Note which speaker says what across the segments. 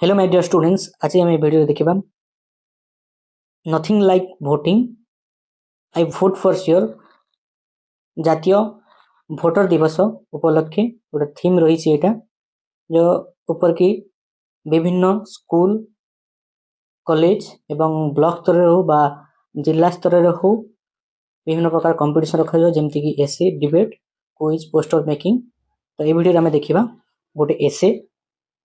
Speaker 1: Hello my dear students, ଆଜି ଆମେ ଭିଡ଼ିଓରେ ଦେଖିବା "Nothing like voting, I vote for sure"। ଜାତୀୟ ଭୋଟର ଦିବସ ଉପଲକ୍ଷେ ଗୋଟେ ଥିମ୍ ରହିଛି ଏଇଟା, ଯେଉଁ ଉପରେ କି ବିଭିନ୍ନ ସ୍କୁଲ, କଲେଜ ଏବଂ ବ୍ଲକ ସ୍ତରରେ ହଉ ବା ଜିଲ୍ଲା ସ୍ତରରେ ହଉ, ବିଭିନ୍ନ ପ୍ରକାର କମ୍ପିଟିସନ୍ ରଖାଯିବ, ଯେମିତିକି essay, debate, quiz, poster making। ତ ଏଇ ଭିଡ଼ିଓରେ ଆମେ ଦେଖିବା ଗୋଟେ ଏସେ।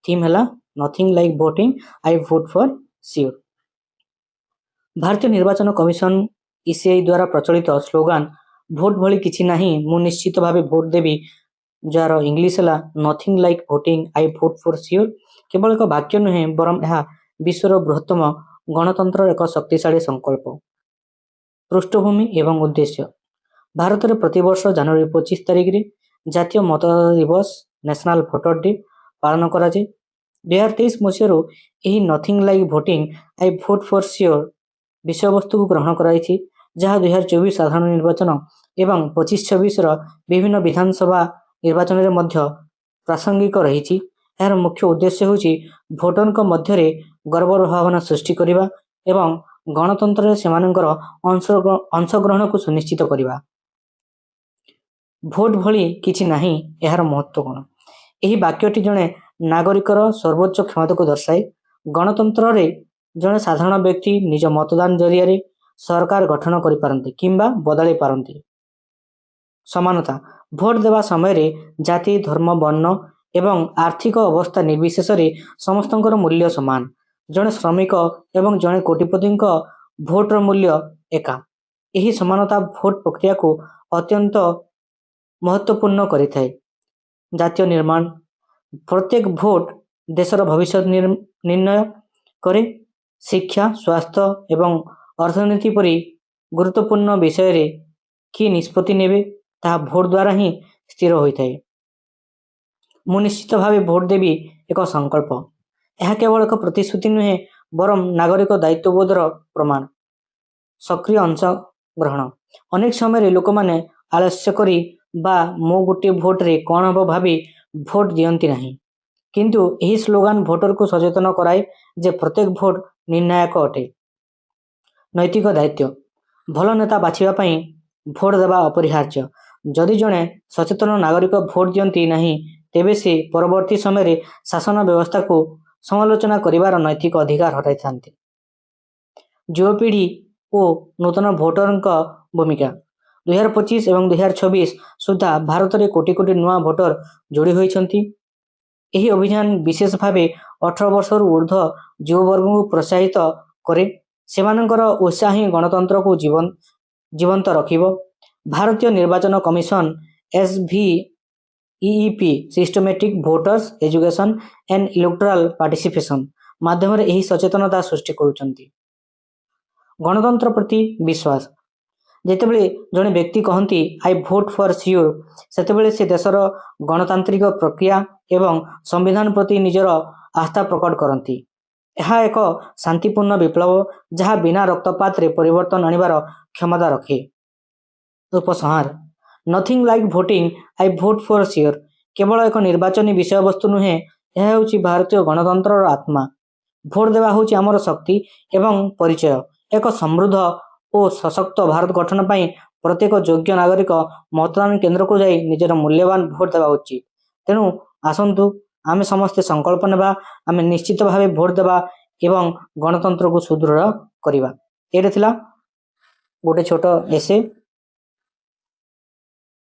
Speaker 1: ଥିମ୍ ହେଲା "Nothing like voting, I vote for sure"। ଭାରତୀୟ ନିର୍ବାଚନ କମିଶନ ଇସିଆଇ ଦ୍ୱାରା ପ୍ରଚଳିତ ସ୍ଲୋଗାନ "ଭୋଟ ଭଳି କିଛି ନାହିଁ, ମୁଁ ନିଶ୍ଚିତ ଭାବେ ଭୋଟ ଦେବି", ଯାହାର ଇଂଲିଶ ହେଲା "Nothing like voting, I vote for sure", କେବଳ ଏକ ବାକ୍ୟ ନୁହେଁ, ବରଂ ଏହା ବିଶ୍ୱର ବୃହତ୍ତମ ଗଣତନ୍ତ୍ରର ଏକ ଶକ୍ତିଶାଳୀ ସଂକଳ୍ପ। ପୃଷ୍ଠଭୂମି ଏବଂ ଉଦ୍ଦେଶ୍ୟ। ଭାରତରେ ପ୍ରତିବର୍ଷ ଜାନୁଆରୀ 25 ତାରିଖରେ ଜାତୀୟ ମତଦାତା ଦିବସ, ନ୍ୟାସନାଲ ଭୋଟର ଡେ ପାଳନ କରାଯାଏ। 2023 ମସିହାରୁ ଏହି "Nothing like voting, I vote for sure" ବିଷୟବସ୍ତୁକୁ ଗ୍ରହଣ କରାଯାଇଛି, ଯାହା 2024 ସାଧାରଣ ନିର୍ବାଚନ ଏବଂ 25-26ର ବିଭିନ୍ନ ବିଧାନସଭା ନିର୍ବାଚନରେ ମଧ୍ୟ ପ୍ରାସଙ୍ଗିକ ରହିଛି। ଏହାର ମୁଖ୍ୟ ଉଦ୍ଦେଶ୍ୟ ହେଉଛି ଭୋଟରଙ୍କ ମଧ୍ୟରେ ଗର୍ବର ଭାବନା ସୃଷ୍ଟି କରିବା ଏବଂ ଗଣତନ୍ତ୍ରରେ ସେମାନଙ୍କର ଅଂଶଗ୍ରହଣକୁ ସୁନିଶ୍ଚିତ କରିବା। ଭୋଟ ଭଳି କିଛି ନାହିଁ, ଏହାର ମହତ୍ଵ କ'ଣ? ଏହି ବାକ୍ୟଟି ଜଣେ ନାଗରିକର ସର୍ବୋଚ୍ଚ କ୍ଷମତାକୁ ଦର୍ଶାଏ। ଗଣତନ୍ତ୍ରରେ ଜଣେ ସାଧାରଣ ବ୍ୟକ୍ତି ନିଜ ମତଦାନ ଜରିଆରେ ସରକାର ଗଠନ କରିପାରନ୍ତି କିମ୍ବା ବଦଳାଇ ପାରନ୍ତି। ସମାନତା: ଭୋଟ ଦେବା ସମୟରେ ଜାତି, ଧର୍ମ, ବର୍ଣ୍ଣ ଏବଂ ଆର୍ଥିକ ଅବସ୍ଥା ନିର୍ବିଶେଷରେ ସମସ୍ତଙ୍କର ମୂଲ୍ୟ ସମାନ। ଜଣେ ଶ୍ରମିକ ଏବଂ ଜଣେ କୋଟିପତିଙ୍କ ଭୋଟର ମୂଲ୍ୟ ଏକା। ଏହି ସମାନତା ଭୋଟ ପ୍ରକ୍ରିୟାକୁ ଅତ୍ୟନ୍ତ ମହତ୍ୱପୂର୍ଣ୍ଣ କରିଥାଏ। ଜାତୀୟ ନିର୍ମାଣ: ପ୍ରତ୍ୟେକ ଭୋଟ ଦେଶର ଭବିଷ୍ୟତ ନିର୍ଣ୍ଣୟ କରେ। ଶିକ୍ଷା, ସ୍ୱାସ୍ଥ୍ୟ ଏବଂ ଅର୍ଥନୀତି ପରି ଗୁରୁତ୍ୱପୂର୍ଣ୍ଣ ବିଷୟରେ କିଏ ନିଷ୍ପତ୍ତି ନେବେ, ତାହା ଭୋଟ ଦ୍ୱାରା ହିଁ ସ୍ଥିର ହୋଇଥାଏ। ମୁଁ ନିଶ୍ଚିତ ଭାବେ ଭୋଟ ଦେବି ଏକ ସଂକଳ୍ପ। ଏହା କେବଳ ଏକ ପ୍ରତିଶ୍ରୁତି ନୁହେଁ, ବରଂ ନାଗରିକ ଦାୟିତ୍ୱବୋଧର ପ୍ରମାଣ। ସକ୍ରିୟ ଅଂଶଗ୍ରହଣ: ଅନେକ ସମୟରେ ଲୋକମାନେ ଆଳସ୍ୟ କରି ବା ମୋ ଗୋଟିଏ ଭୋଟରେ କ'ଣ ହେବ ଭାବି ଭୋଟ ଦିଅନ୍ତି ନାହିଁ। କିନ୍ତୁ ଏହି ସ୍ଲୋଗାନ ଭୋଟରକୁ ସଚେତନ କରାଏ ଯେ ପ୍ରତ୍ୟେକ ଭୋଟ ନିର୍ଣ୍ଣାୟକ ଅଟେ। ନୈତିକ ଦାୟିତ୍ୱ: ଭଲ ନେତା ବାଛିବା ପାଇଁ ଭୋଟ ଦେବା ଅପରିହାର୍ଯ୍ୟ। ଯଦି ଜଣେ ସଚେତନ ନାଗରିକ ଭୋଟ ଦିଅନ୍ତି ନାହିଁ, ତେବେ ସେ ପରବର୍ତ୍ତୀ ସମୟରେ ଶାସନ ବ୍ୟବସ୍ଥାକୁ ସମାଲୋଚନା କରିବାର ନୈତିକ ଅଧିକାର ହରାଇଥାନ୍ତି। ଯୁବପିଢ଼ି ଓ ନୂତନ ଭୋଟରଙ୍କ ଭୂମିକା: 2025 ଏବଂ 2026 ସୁଦ୍ଧା ଭାରତରେ କୋଟି କୋଟି ନୂଆ ଭୋଟର ଯୋଡ଼ି ହୋଇଛନ୍ତି। ଏହି ଅଭିଯାନ ବିଶେଷ ଭାବେ 18 ବର୍ଷରୁ ଉର୍ଦ୍ଧ୍ୱ ଯୁବବର୍ଗଙ୍କୁ ପ୍ରୋତ୍ସାହିତ କରେ। ସେମାନଙ୍କର ଉତ୍ସାହ ହିଁ ଗଣତନ୍ତ୍ରକୁ ଜୀବନ୍ତ ରଖିବ। ଭାରତୀୟ ନିର୍ବାଚନ commission SVEEP, Systematic Voters Education and Electoral Participation ମାଧ୍ୟମରେ ଏହି ସଚେତନତା ସୃଷ୍ଟି କରୁଛନ୍ତି। ଗଣତନ୍ତ୍ର ପ୍ରତି ବିଶ୍ୱାସ: ଯେତେବେଳେ ଜଣେ ବ୍ୟକ୍ତି କହନ୍ତି "I vote for sure", ସେତେବେଳେ ସେ ଦେଶର ଗଣତାନ୍ତ୍ରିକ ପ୍ରକ୍ରିୟା ଏବଂ ସମ୍ବିଧାନ ପ୍ରତି ନିଜର ଆସ୍ଥା ପ୍ରକଟ କରନ୍ତି। ଏହା ଏକ ଶାନ୍ତିପୂର୍ଣ୍ଣ ବିପ୍ଳବ, ଯାହା ବିନା ରକ୍ତପାତରେ ପରିବର୍ତ୍ତନ ଆଣିବାର କ୍ଷମତା ରଖେ। ଉପସଂହାର: "Nothing like voting, I vote for sure" କେବଳ ଏକ ନିର୍ବାଚନୀ ବିଷୟବସ୍ତୁ ନୁହେଁ, ଏହା ହେଉଛି ଭାରତୀୟ ଗଣତନ୍ତ୍ରର ଆତ୍ମା। ଭୋଟ ଦେବା ହେଉଛି ଆମର ଶକ୍ତି ଏବଂ ପରିଚୟ। ଏକ ସମୃଦ୍ଧ ଓ ସଶକ୍ତ ଭାରତ ଗଠନ ପାଇଁ ପ୍ରତ୍ୟେକ ଯୋଗ୍ୟ ନାଗରିକ ମତଦାନ କେନ୍ଦ୍ରକୁ ଯାଇ ନିଜର ମୂଲ୍ୟବାନ ଭୋଟ ଦେବା ଉଚିତ। ତେଣୁ ଆସନ୍ତୁ ଆମେ ସମସ୍ତେ ସଂକଳ୍ପ ନେବା, ଆମେ ନିଶ୍ଚିତ ଭାବେ ଭୋଟ ଦେବା ଏବଂ ଗଣତନ୍ତ୍ରକୁ ସୁଦୃଢ଼ କରିବା। ଏଇଟା ଥିଲା ଗୋଟେ ଛୋଟ ଏସେ।